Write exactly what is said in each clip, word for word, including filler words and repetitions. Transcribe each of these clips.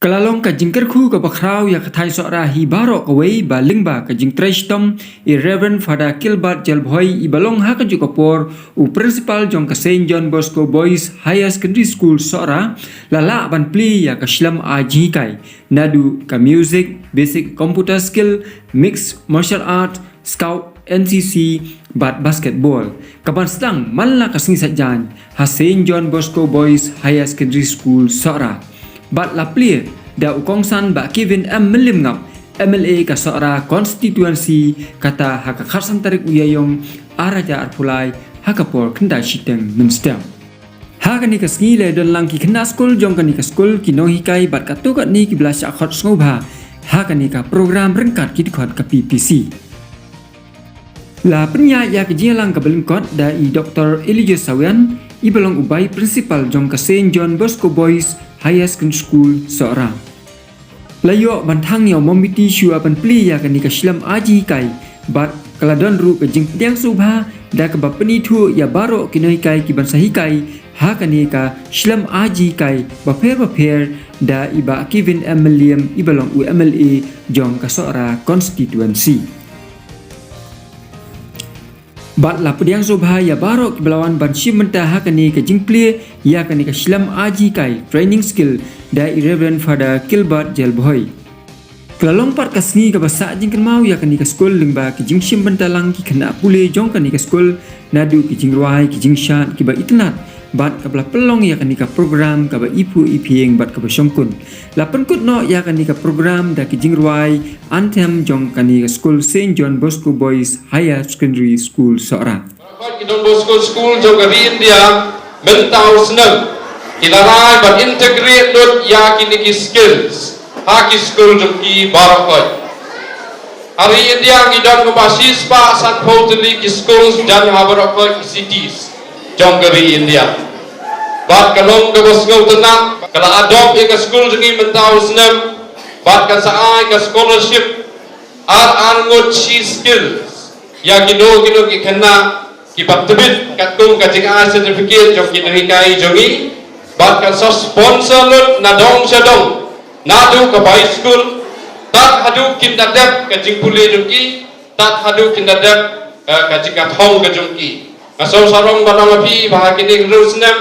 Ka la long ka jingkyrkhu kaba khraw ïa ka thaiñ Sohra hi baroh kawei ba lyngba ka jingtrei shitom i Reverend Father Gilbert Jalbhoi, i ba long ha kajuh ka por u principal jong ka Saint John Bosco Boys Higher Secondary School Sohra, la lah ban plie ïa ka shlem ai jinghikai naduh ka music, basic computer skill, mixed martial art, scout, N C C bad basketball, kaban sdang man la ka sngi Saitjaiñ ha Saint John Bosco Boys Higher Secondary School Sohra. Bad la plie da u kongsan Bah Kevin M Mylliemngap, M L A ka Sohra constituency, kata ha ka khatsan tarik u Ïaïong ar hajar arphew lai ha ka por khyndai shiteng mynstep. Ha kane ka sngi la don lang ki khynnah skul jong kane ka skul, ki nonghikai bad katto katne kiba la shah khot sngewbha ha kane ka program ryngkat ki dkhot ka P P C. La pynïaid ïa ka jingïalang kaba lyngkot da i Doktor Elijah Sawian, i ba long u bai principal jong ka Saint John Bosco Boys Higher Secondary School Sohra. La ïoh ban thang ïa u mombiti shuwa ban plie ïa kane ka shlem ai jinghikai, bad ka la don ruh ka jingpdiang sngewbha da kaba pynithuh ïa baroh ki nonghikai kiban sa hikai ha kane ka shlem ai jinghikai bapher bapher da i Bah Kevin M Mylliem, i ba long u M L A jong ka Sohra constituency. Bad la pdiang sngewbha ïa baroh kiba la wan ban shim bynta ha kane ka jingplie ïa kane ka shlem ai jinghikai, training skill, da i Reverend Father Gilbert Jalbhoi. Ka la long pat ka sngi kaba sah jingkynmaw ïa kane ka skul lyngba ki jingshim bynta lang ki khynnah pule jong kane ka skul, naduh ki jingrwai, ki jingshad kiba itynnad, bad kaba la pynlong ïa kane ka program kaba iphuh iphieng bad kaba shongkun. La pynkut noh ïa kane ka program da ki jingrwai anthem jong kane ka skul Saint John Bosco Boys Higher Secondary School Sohra. Baroh ki Don Bosco School jong ka ri India mynta u snem ki la rai ban integrate lut ïa kine ki skills ha ki skul jong ki baroh. Ha ri India ngi don kumba shispah sanphew tylli ki skul jan ha baroh ki cities jong ka ri India. Bad ka long kaba sngewtynnat, ka la adopt ïa ka skul jong ngi mynta u snem, bad kan sa ai ka scholarship ar ar ngut shi skills ïa kino kino ki khynnah kiba tbit katkum ka jingai certificate jong ki nonghikai jong ngi, bad kan sa sponsor lut na dong sha dong, naduh ka bai skul tad haduh kin da dep ka jingpule jong ki, tad haduh kin da dep, eh, ka jingkathong ka jong ki. Nga sngewsarong ban ong ïa phi ba ha kine ki riew snem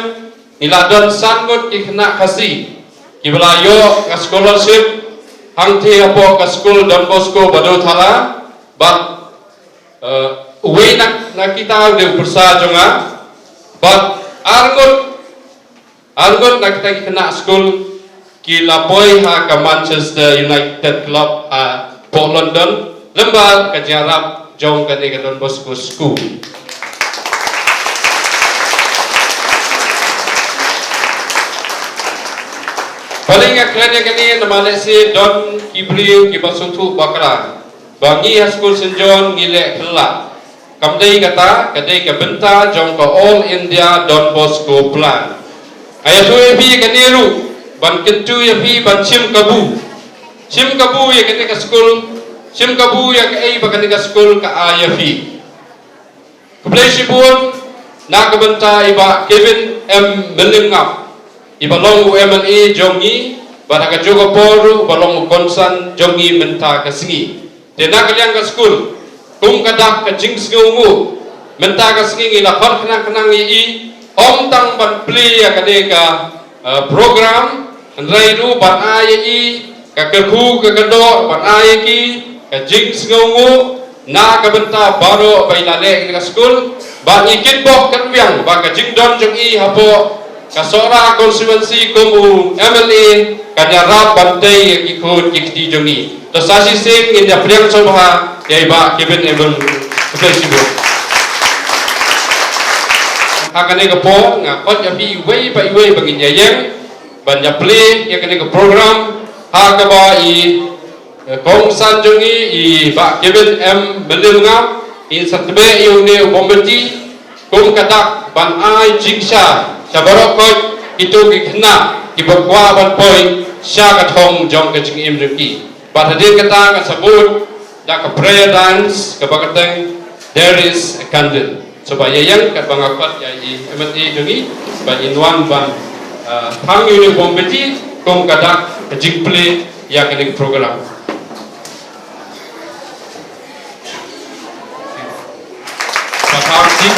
ngi la don san ngut ki khynnah Khasi kiba la ïoh ka scholarship hangtei hapoh ka skul Don Bosco Badothala, bad, eh, uwei na, na kita u dei u pyrsa jong nga, bad ar ngut, ar ngut na kita ki khynnah skul ki la poi ha ka Manchester United Club hapoh London lyngba ka jingïarap jong kane ka Don Bosco School. Balei nga kren ïa kane? Namar lehse don ki briew kiba sngewthuh bakla ba ngi ha skul Saint John ngi leh khlad. Kam dei kata, ka dei ka bynta jong ka All India Don Bosco Plan. Nga ïathuh ïa phi kane ruh ban kyntu ïa phi ban shim kabu. Shim kabu ïa kane ka skul, shim kabu ïa kaei ba kane ka skul ka ai ïa phi. Khublei shibun na ka bynta i Bah Kevin M Mylliemngap, i ba long u M L A jong ngi, bad ha kajuh ka por ruh ba long u kongsan jong ngi mynta ka sngi. Te na ka liang ka skul, kum ka dak ka jingsngewnguh, mynta ka sngi ngi la khot khnang khnang ïa i, ym tang ban plie ïa kane ka, eh, program, hynrei ruh ban ai ïa i ka kyrkhu ka kyrdoh, ban ai ïa ki ka jingsngewnguh na ka bynta baroh ba i la leh ïa ka skul, bad ngi kitbok kyrwiang ba ka jingdon jong i hapoh ka Sohra constituency kum u M L A kan ïarap ban tei ïa ki khun ki kti jong ngi. To sa shisien ngin ïa pdiang sngewbha ïa i Bah Kevin Evan. Khublei shibun. Ha kane ka por nga khot ïa phi iwei pa iwei ba ngin ïa ïeng ban ïa plie ïa kane ka program ha kaba i, eh, kongsan jong ngi i Bah Kevin M Mylliemngap in sa tbeh ïa une u mombati kum ka dak ban ai jingshai sha baroh kito ki khynnah kiba kwah ban poi sha ka thong jong ka jingim jong ki. Bad hadien kata ngan sa bud da ka prayer dance kaba kyrteng There Is a Candle. So ba ïa ïeng katba nga khot ïa i M L A jong ngi ba in wan ban, ah, phang ïa une u mombati kum ka dak ka jingplie ïa kane ka program. Pathar Singh.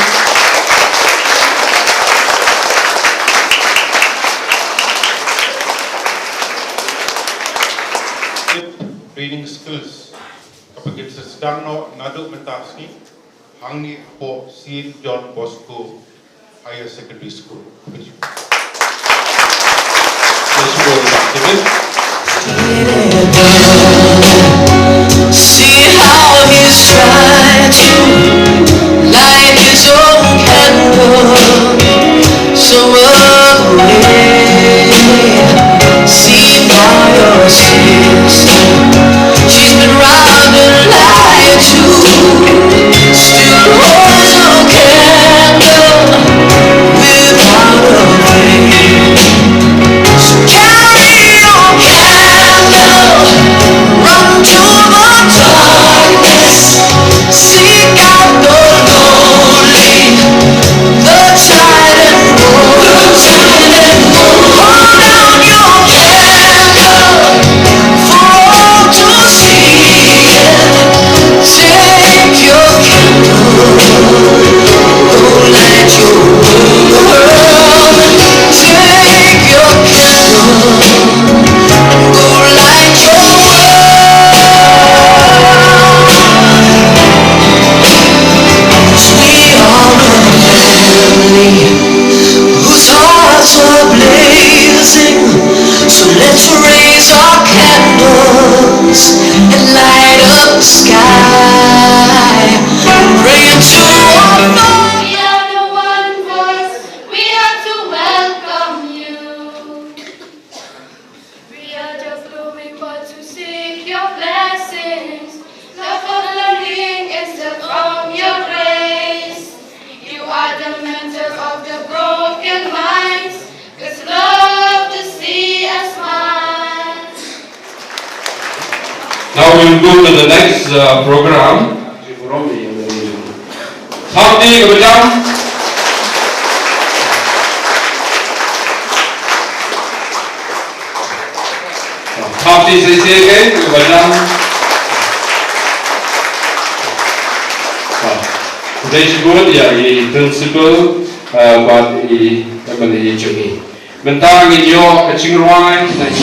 Training skills kaba kin sa sdang noh naduh mynta sngi hangne hapoh Saint John Bosco Higher Secondary School. See how he's trying to light his own candle somewhere away. See how your sister, she's been robbed and lied to, still holds a candle without a flame. So carry your candle, run to the darkness, seek out the lonely, the child and boy. Hold down your candle for all to see. Take your candle, go light your world. Take your candle, go light your world. 'Cause we are a family whose hearts are blazing. So let's raise our candles and light up the sky. Pray to our Father. We are the one voice. We are to welcome you. We are just blooming, but to seek your blessings. Love of learning is the from your grace. You are the mentor of the broken minds. This love to see us smile. Now we'll go to the next uh, program. Thapti kaba jam. Thapti shisha kaba jam. Dei shibun ïa i principal uh, bad i M L A jong ngi. Mynta ngin ïoh ka jingrwai na i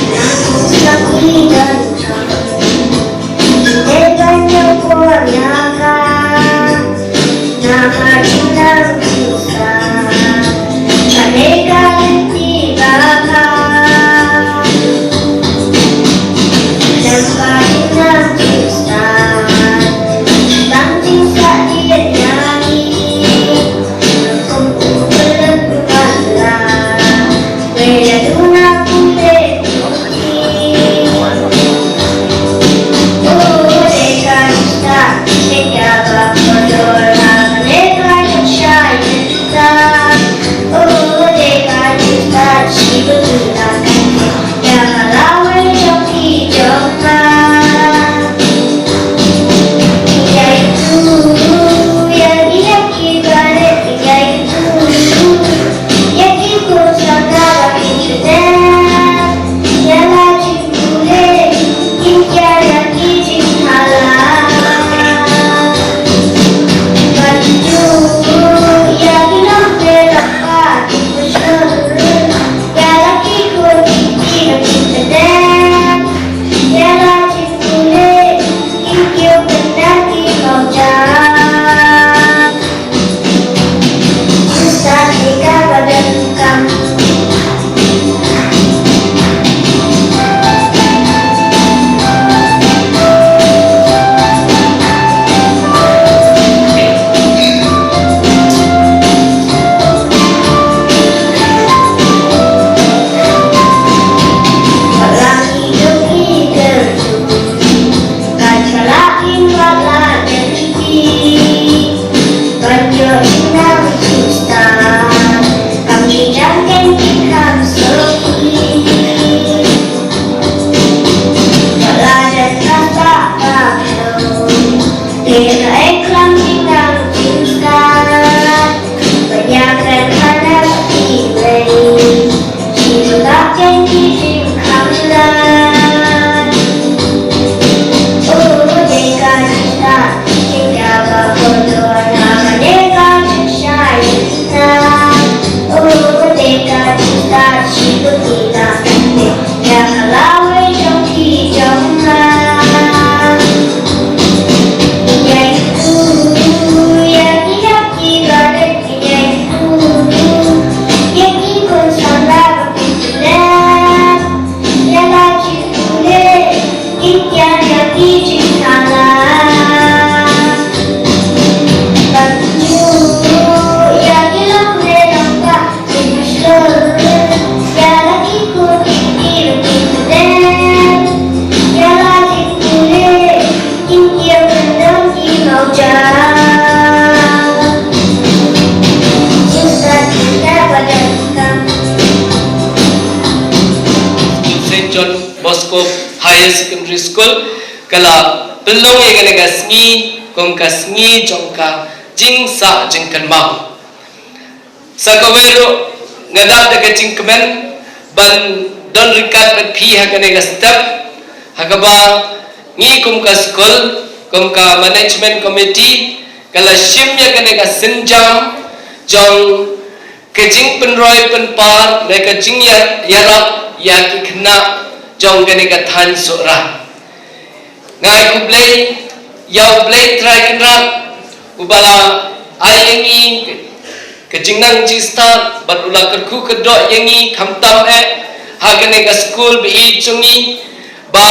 Secondary School ka la pynlong ïa kane ka sngi kum ka sngi jong ka jingsah jingkynmaw. Sa kawei ruh nga dap da ka jingkmen ban don ryngkat bad phi ha kane ka step, ha kaba ngi kum ka skul, kum ka management committee, ka la shim ïa kane ka sienjam jong ka jingpynroi pynpar ne ka jingïa-, ïarap ïa ki khynnah jong kane ka thaiñ Sohra. Nga ai khublei ïa U Blei Trai Kynrad uba la ai ïa ngi ka jingnang jingstad bad u la kyrkhu kyrdoh ïa ngi khamtam eh ha kane ka skul ba ïeit jong ngi, ba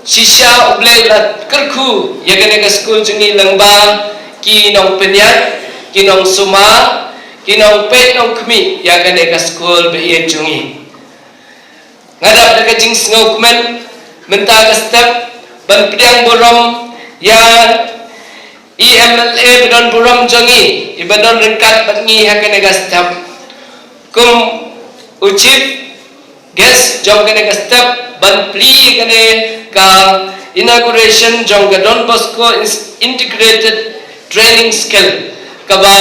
shisha U Blei la kyrkhu ïa kane ka skul jong ngi lyngba ki nongpynïaid, ki nongsumar, ki nongpeit nongkhmih ïa kane ka skul ba ïeit jong ngi. Nga dap da ka jingsngewkmen mynta ka step ban pdiang burom ïa i M L A ba don burom jong ngi, iba don ryngkat bad ngi ha kane ka step, kum u chief guest jong kane ka step ban plie kane ka inauguration jong ka Don Bosco Ins-, Integrated Training Skill, kaba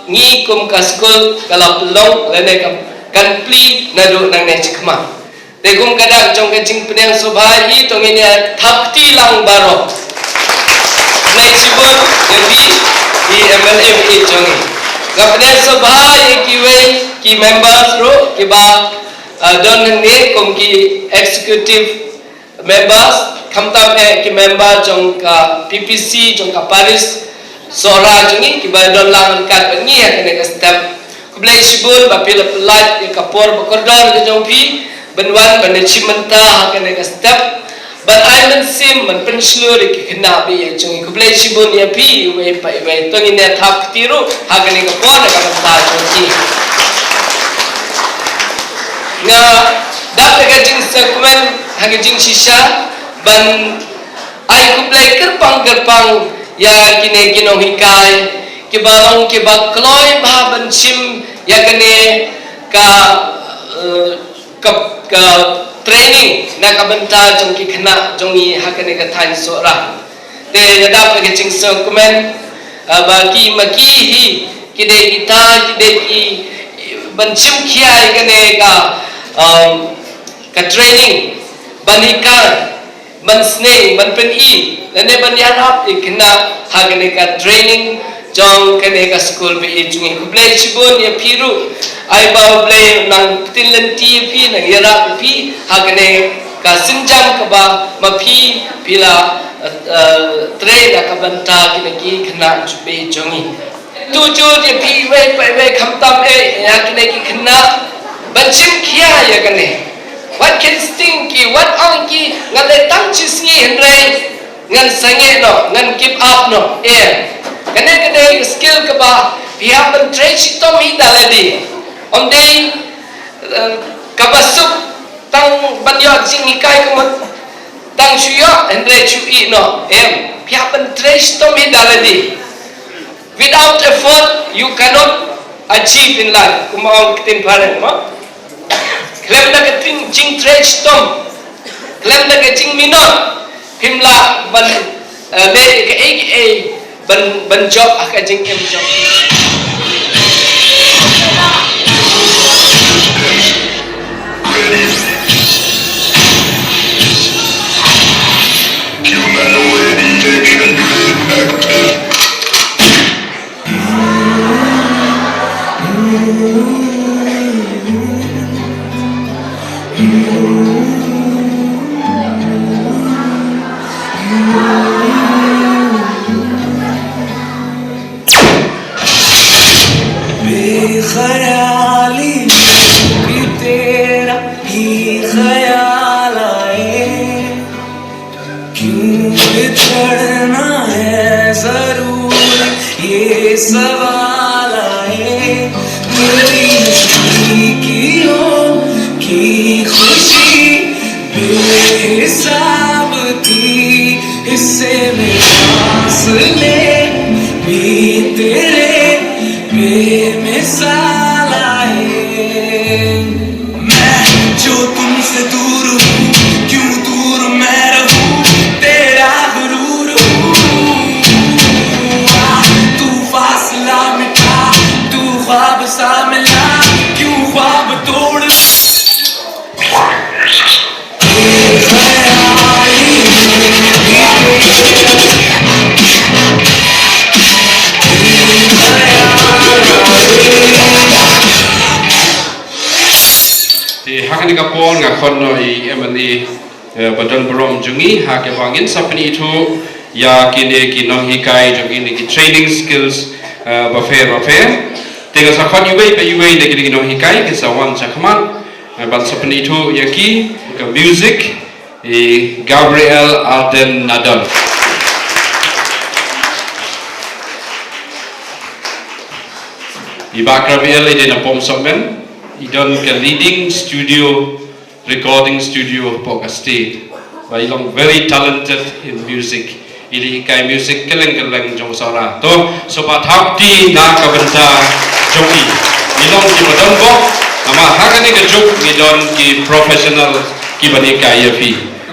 ngi kum ka skul ka la pynlong lane ka kan plie naduh nangne shakhmat. Te kum ka dak jong ka jingpynïang sngewbha ïa i, to ngin ïa thap kti lang baroh. Khublei shibun ïa phi, i M L A ba ïeit jong ngi. Nga pynïang sngewbha ïa kiwei ki members ruh kiba, ah, don hangne kum ki executive members, khamtam eh ki member jong ka P P C, jong ka parish Sohra jong ngi, kiba don lang ryngkat bad ngi ha kane ka step. Khublei shibun ba phi la pynlait ïa ka por ba kordor ka jong phi ban wan ban ïashim bynta ha kane ka step, ban ai mynsiem ban pynshlur ïa ki khynnah ba ïeit jong ngi. Khublei shibun ïa phi iwei pa iwei. To ngin ïa thap kti ruh ha kane ka por ha ka bynta jong ki. Nga dap da ka jingsngewkmen ha ka jingshisha ban ai khublei kyrpang kyrpang ïa kine ki nonghikai kiba long kiba kloi bha ban shim ïa kane ka, eh, ka, ka training na ka bynta jong ki khynnah jong ngi ha kane ka thaiñ Sohra. Te nga dap da ka jingsngewkmen, eh, ba ki ma ki hi ki dei kita ki dei ki ban shim khia ïa kane ka, um, ka training ban hikai, ban sneng, ban pyni lane ban ïarap ïa ki khynnah ha kane ka training jong kane ka skul ba ïeit jong ngi. Khublei shibun ïa phi ruh, ai ba U Blei nang pynlynti ïa phi, nang ïarap ïa phi ha kane ka sienjam kaba ma phi phi la, eh, trei da ka bynta kine ki khynnah ba ïeit jong ngi. To jur ïa phi iwei pa iwei khamtam eh ïa kine ki khynnah ban shim khia ïa kane. Wat khein sting ki, wat ong ki ngan leh tang shi sngi hynrei ngan sangeh noh, ngan give up noh. Em. Kane ka dei ka skill kaba phi hap ban trei shitom hi da lade. Ym dei, eh, kaba suk tang ban ïoh jinghikai ka mut tang shu ïoh hynrei shu ïeh noh. Em. Phi hap ban trei shitom hi da lade. Without effort, you cannot achieve in life. Kumba ong ktien phareng mo. Khlem da ka jing, jingtrei shitom, khlem da ka jingminot, phim lah ban, eh, leh kaei kaei ban, ban jop ha ka jingim jong. बेख्याली में भी तेरा ही ख्याल आए, क्यों बिछड़ना है जरूर ये सवाल आए, मेरी नजदीकियों की खुशी बेहिसाब थी, हिस्से में फासले भी तेरे बेमिसाल आए। मैं जो तुमसे दूर हूँ, क्यों दूर मैं Ka por nga khot noh i M L A, eh, ba don burom jong ngi, ha kaba ngin sa pynithuh ïa kine ki nonghikai jong ngi ne ki training skills, eh, bapher bapher. Te nga sa khot iwei pa iwei na kine ki nonghikai, kin sa wan sha khmat, eh, ban sa pynithuh ïa ki, ka music, i Gabriel Arden Nadon. I Bah Gabriel i dei na Pom Sohmen, i don ka leading studio, recording studio hapoh ka state. Ba i long very talented in music. I leh hikai music kylleng kylleng jong Sohra. To, sngewbha thap kti na ka bynta jong i. Ngi long kiba don bok, namar ha kane ka juk ngi don ki professional kiban hikai ïa phi.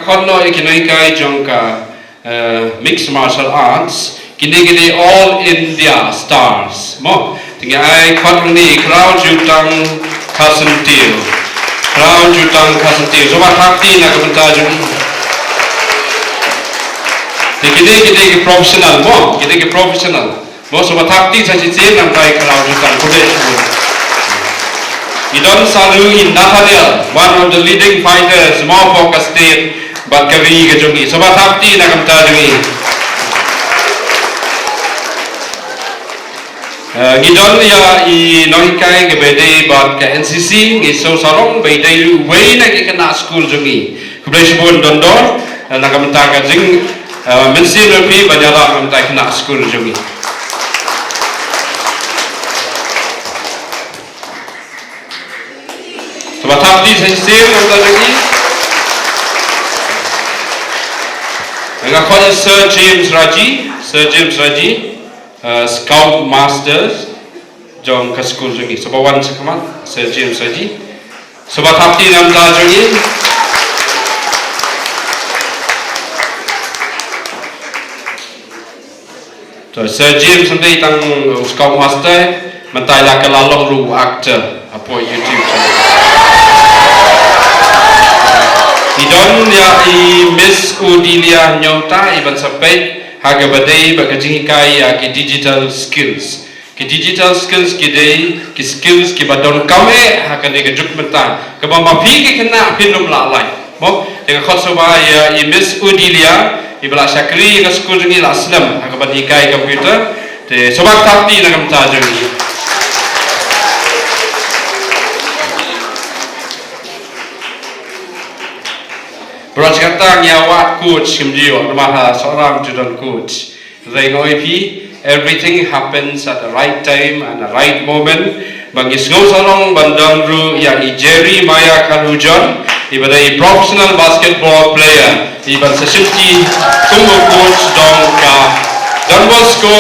Khot noh ïa ki nonghikai jong ka, eh, mixed martial arts, kine ki dei all India stars. Mo, te ngi ai khot ïa i Khraw Jutang Kharsentiew. Khraw Jutang Kharsentiew. Sngewbha thap kti na ka bynta jong i. Te kine ki dei ki professional mo, kine ki professional. Mo, sngewbha thap kti sa shisien namar i Khraw Jutang, khublei shibun. I don sa ruh i Nathaniel, one of the leading fighters mo hapoh ka state bad ka ri ka jong i. Sngewbha thap kti na ka bynta jong i. Eh, ngi don ïa i nonghikai kaba dei bad ka N C C, ngi sngew sarong ba i dei ruh uwei na ki khynnah skul jong i. Khublei shibun Dondor, eh, na ka bynta ka jing, eh, mynsiem jong phi ban ïarap na ka bynta ki khynnah skul jong i. Sngewbha thap kti sa shisien na ka bynta jong i. Nga khot ïa Sir James Raji, Sir James Raji, eh, Scout Masters jong ka skul jong i. Sngewbha wan sha khmat, Sir James Raji. Sngewbha thap kti na ka bynta jong i. To, Sir James, mynta i tang, uh, Scout Master, mynta i la kylla long ruh actor hapoh YouTube channel. I don ïa i Miss Odilia Nyota, i ban sa peit ha kaba dei bad ka jinghikai ïa ki digital skills. Ki digital skills ki dei ki skills kiba donkam eh ha kane ka juk mynta, kaba ma phi ki khynnah phin ym lah lait. Mo, te nga khot sngewbha ïa i Miss Odilia, iba la shakri ïa ka skul jong ngi, la slem ha kaban hikai computer. Te sngewbha thap kti na ka bynta jong ngi. Baroh shi katta ngi ïa wad coach, kim ju ïoh, namar ha Sohra ym ju don coach. Hynrei nga ong ïa phi, everything happens at the right time and the right moment. Ba ngi sngew sarong ban don ruh ïa i Jeremiah Kharhujon, iba dei i professional basketball player, iban sa shimti kum u coach jong ka Don Bosco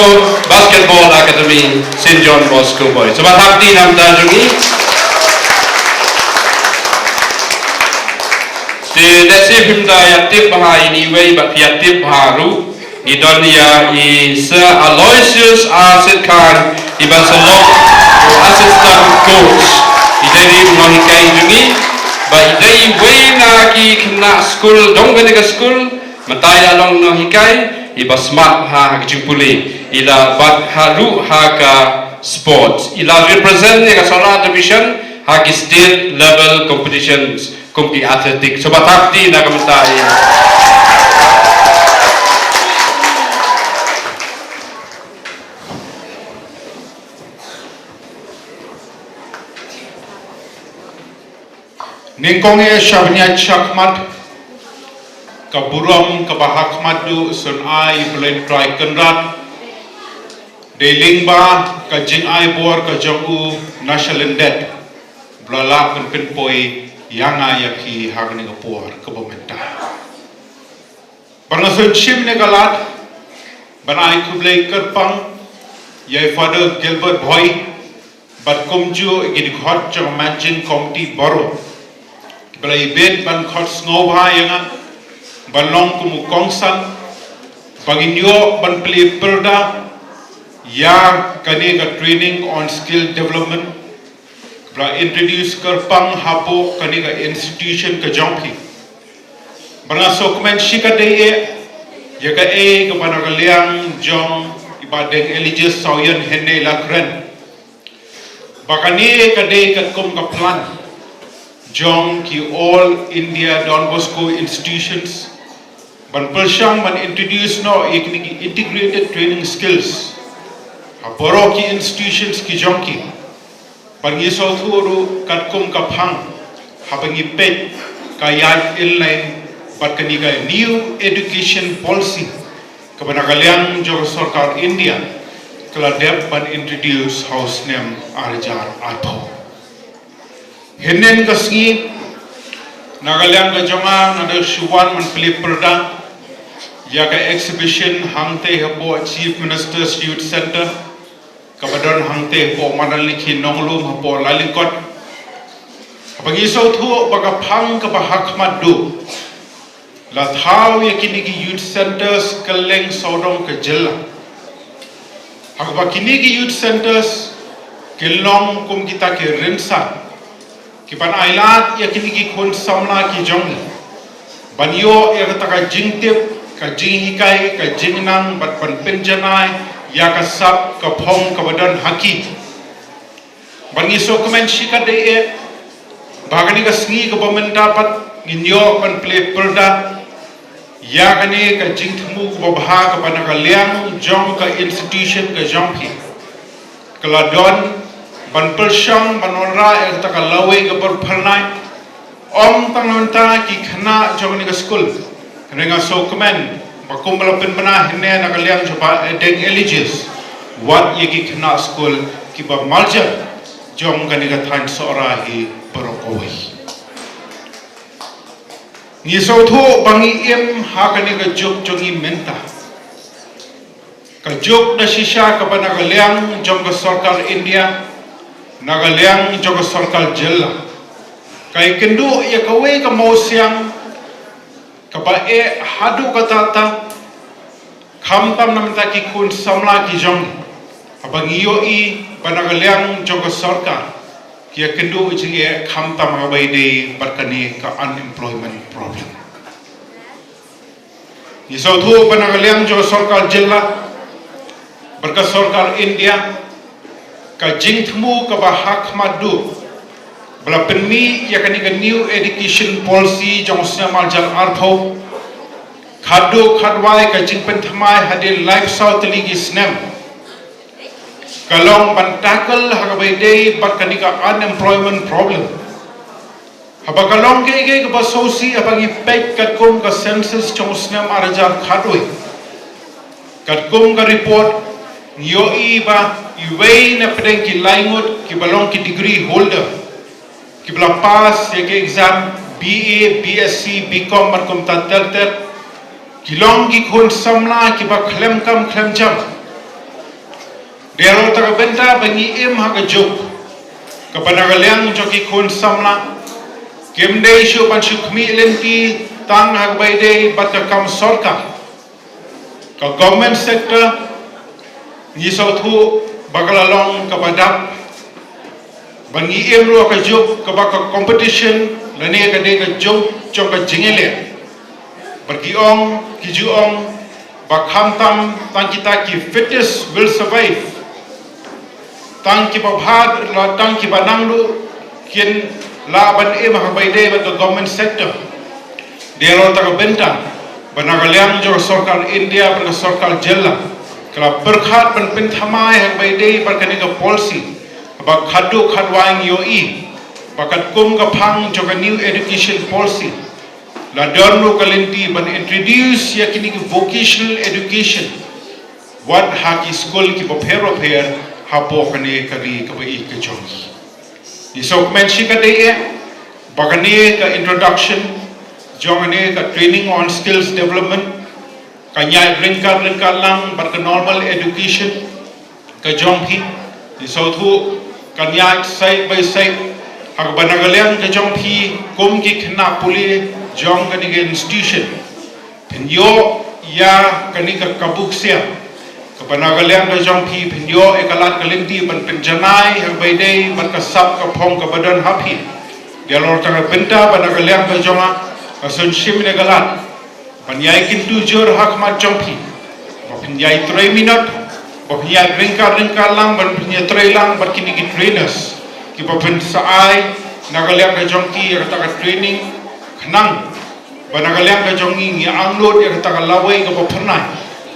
Basketball Academy, Saint John Bosco Boys. Sngewbha thap kti na ka bynta jong i. Te lehse phim da ïa tip bha ïa ini iwei, bad phi ïa tip bha ruh. Ngi don ïa i Sir Aloysius R Sitkhan, iban sa long u assistant coach. I dei ruh u nonghikai jong ngi, bad i dei iwei na ki khynnah skul jong kane ka skul, mynta i la long nonghikai, iba smat ha ka jingpule, i la bat ha ruh ha ka sports. I la represent ïa ka Sohra Division ha ki state level competitions. Kum ki athletic. Sngewbha thap kti na ka bynta ïa. Nyngkong ïa sha bniat sha khmat, ka burom kaba ha khmat duh sngewbha ai ïa U Blei Trai Kynrad. Dei lyngba ka jingai bor ka jong u na sha lyndet, ba la lah ban pynpoi ïa nga ïa phi ha kane ka por kaba mynta. Bad nga sngewsih shim ïa kane ka lad ban ai khublei kyrpang ïa i Father Gilbert Bhoi, bad kumjuh ïa ki dkhot jong ka Managing Committee baroh, ba la ïa bit ban khot sngewbha ïa nga ban long kum u kongsan, ba ngin ïoh ban plie pyrda ïa kane ka training on skill development, ba la introduce kyrpang hapoh kane ka institution ka jong phi. Bad nga sngewkmen shikatdei eh ïa kaei kaba na ka liang jong i Bah Deng Elijah Sawyen hynne la kren, ba kane ka dei katkum ka plan jong ki All India Don Bosco Institutions ban pyrshang ban introduce noh ïa kine ki integrated training skills ha baroh ki institutions ki jong ki. Bad ngi sngewthuh ruh katkum ka phang haba ngi peit ka ïaid inline bad kane ka New Education Policy kaba na ka liang jong ka sorkar India ka la dep ban introduce ha u snem ar hajar arphew. Hynnin ka sngi na ka liang ka jong nga nga da shu wan ban plie pyrda ïa ka exhibition hangtei hapoh Chief Minister's Youth Centre kaba don hangtei hapoh Madan Likhi Nonglum hapoh Lailingkot. Haba ngi sngewthuh ba ka phang kaba ha khmat duh la thaw ïa kine ki youth centres kylleng sawdong ka jylla. Ha kaba kine ki youth centres ki long kum kita ki rynsan kiban ailad ïa kine ki khun samla ki jong ngi ban ïoh ïa kata ka jingtip, ka jinghikai, ka jingnang bad ban pynjanai ïa ka sap ka phong kaba don ha ki. Bad ngi sngewkmen shikatdei eh ba ha kane ka sngi kaba mynta pat ngin ïoh ban plie pyrda ïa kane ka jingthmu kaba bha kaba na ka liang jong ka institution ka jong phi ka la don ban pyrshang ban wanrah ïa kata ka lawei kaba pyrnai. Ym tang na bynta ki khynnah jong kane ka skul, hynrei nga sngewkmen ba kumba la pynbna hynne na ka liang jong Bah Deng Eligius, wat ïa ki khynnah skul kiba marjan jong kane ka thaiñ Sohra hi baroh kawei. Ngi sngewthuh ba ngi im ha kane ka juk jong ngi mynta. Ka juk da shisha kaba na ka liang jong ka sorkar India, na ka liang jong ka sorkar jylla, ka ïakynduh ïa kawei ka mawsiang kaba eh haduh katta katta, khamtam na bynta ki khun samla ki jong ngi. Haba ngi ïohi ba na ka liang jong ka sorkar ki ïakynduh jingeh khamtam ha kaba ïadei bad kane ka unemployment problem. Ngi sngewthuh ba na ka liang jong ka sorkar jylla bad ka sorkar India ka jingthmu kaba ha khmat duh ba la pynmih ïa kane ka New Education Policy jong u snem ar hajar arphew, khadduh khadwai ka jingpynthymmai hadien laiphew saw tylli ki snem ka long ban tackle ha kaba ïadei bad kane ka unemployment problem. Haba ka long kaei kaei kaba sngewsih haba ngi peit katkum ka census jong u snem ar hajar khatwei. Katkum ka report ngi ïohi ba iwei na pdeng ki lai ngut kiba long ki degree holder kiba la pass ïa ki exam B A, B S C, B Com bad kumta ter ter ki long ki khun samla kiba khlem kam khlem jam. Dei halor kata ka bynta ba ngi im ha ka juk kaba na ka liang jong ki khun samla, kim dei shuh ban shu khmih lynti tang ha kaba ïadei bad ka kam sorkar. Ka government sector ngi sngewthuh ba ka la long kaba dap. Ba ngi im ruh ha ka juk kaba ka competition lane ka dei ka juk jong ka jingïaleh. Bad ki ong, ki ju ong ba khamtam tang kita ki fittest will survive. Tang kiba bha la tang kiba nang duh kin lah ban im ha kaba ïadei bad ka government sector. Dei halor kata ka bynta ba na ka liang jong ka sorkar India bad ka sorkar jylla ka la pyrkhat ban pynthymmai ha kaba ïadei bad kane ka policy. Ba khadduh khadwai ngi ïohi ba katkum ka phang jong ka New Education Policy la don ruh ka lynti ban introduce ïa kine ki vocational education wat ha ki skul kiba pher bapher hapoh kane ka ri kaba ïeit ka jong ngi. Ngi sngewkmen shikatdei eh ba kane ka introduction jong kane ka training on skills development kan ïaid ryngkat ryngkat lang bad ka normal education ka jong phi. Ngi sngewthuh kan ïaid side by side ha kaba na ka liang ka jong phi kum ki khynnah pule jong kane ka institution. Phin ïoh ïa kane ka kabu ksiar kaba na ka liang ka jong phi, phin ïoh ïa ka lad ka lynti ban pynjanai ha kaba ïadei bad ka sap ka phong kaba don ha phi. Dei halor kata ka bynta ba na ka liang ka jong nga nga sngewshim ïa ka lad ban ïai kyntu jur ha khmat jong phi ba phin ïai trei minot, ba phin ïai ryngkat ryngkat lang, ba phin ïai trei lang bad kine ki trainers kiba phin sa ai na ka liang ka jong ki ïa kata ka training, khnang ba na ka liang ka jong ngi ngi angnud ïa kata ka lawei kaba phyrnai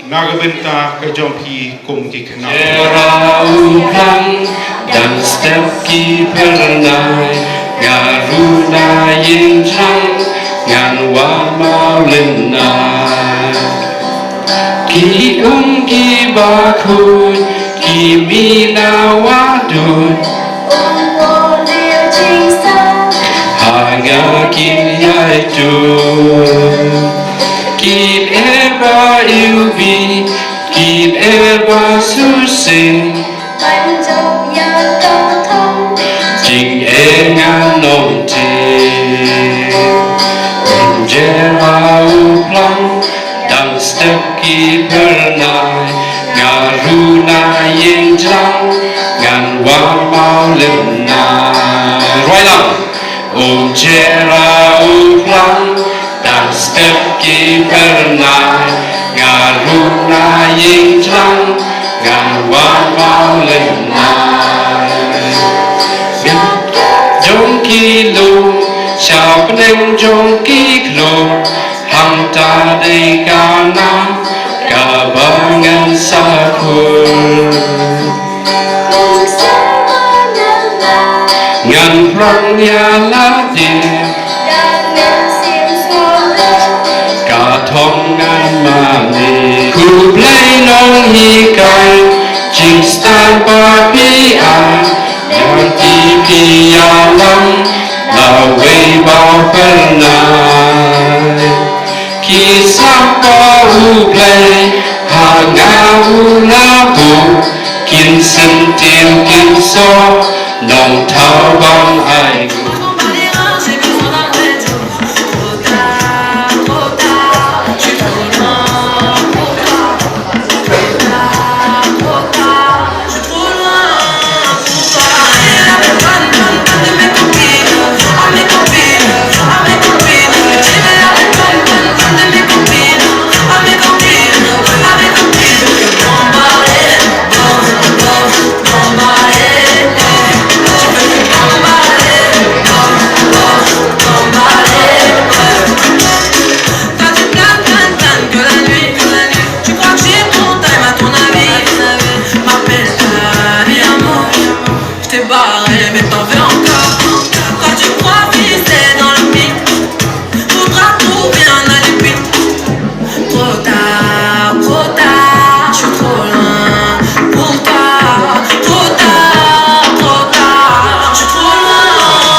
na ka bynta ka jong phi kum ki khynnah. Jera u phlang, dang step ki phyrnai, nga ruh na ïing jrang, ngan wan mawlynnai. Ki um ki bakhuid, ki mih na wah duid, ha nga kin ïai tuid. Kit e ba iwbih, kit e ba shisien, jingeh ngan ym thied. Jera u phlang, dang step ki phyrnai, nga ruh na ïing jrang, ngan wan mawlynnai. Rwai lang. Um jera u phlang, dang step ki phyrnai, nga ruh na ïing jrang, ngan wan mawlynnai. Jong ki lum, sha bneng jong ki khlur, hangta dei ka nam kaba ngan sa khur. Ngan prang ïa lade, ka thong ngan mane. Khublei nonghikai, jingstad ba phi ai, ïa ki phi ïalam, lawei ba phyrnai. Ki sap ba U Blei ha nga u la buh, kin syntiew kin soh, nongthaw ban ai. T'as du plan, plan, plan que la nuit, que la nuit. Tu crois que j'ai ton time à ton avis? M'appelle pas, mi amor. Je t'ai barré, mais t'en veux encore. Quand tu crois viser dans le mille, faudra trouver un alibi. Trop tard, trop tard, je suis trop loin pour toi. Trop tard, trop tard, je suis trop loin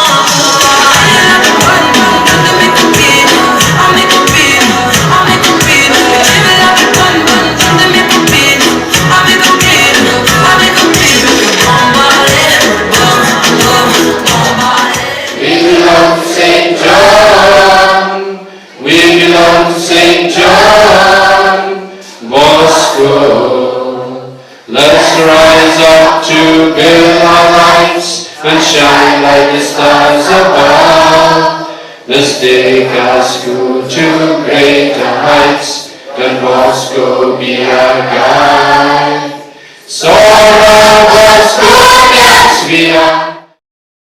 pour toi. Allez, la bonne, bonne, bonne de mes copines, à mes copines, à mes copines. J'ai la bonne, bonne, bonne de mes copines, à mes copines, à mes copines. Bombarder, bom, bom, bombarder. We belong Saint John, we belong Saint John Bosco. Let's rise up to build our lives and shine like the stars above. Let's take our school to greater heights. Don Bosco be our guide.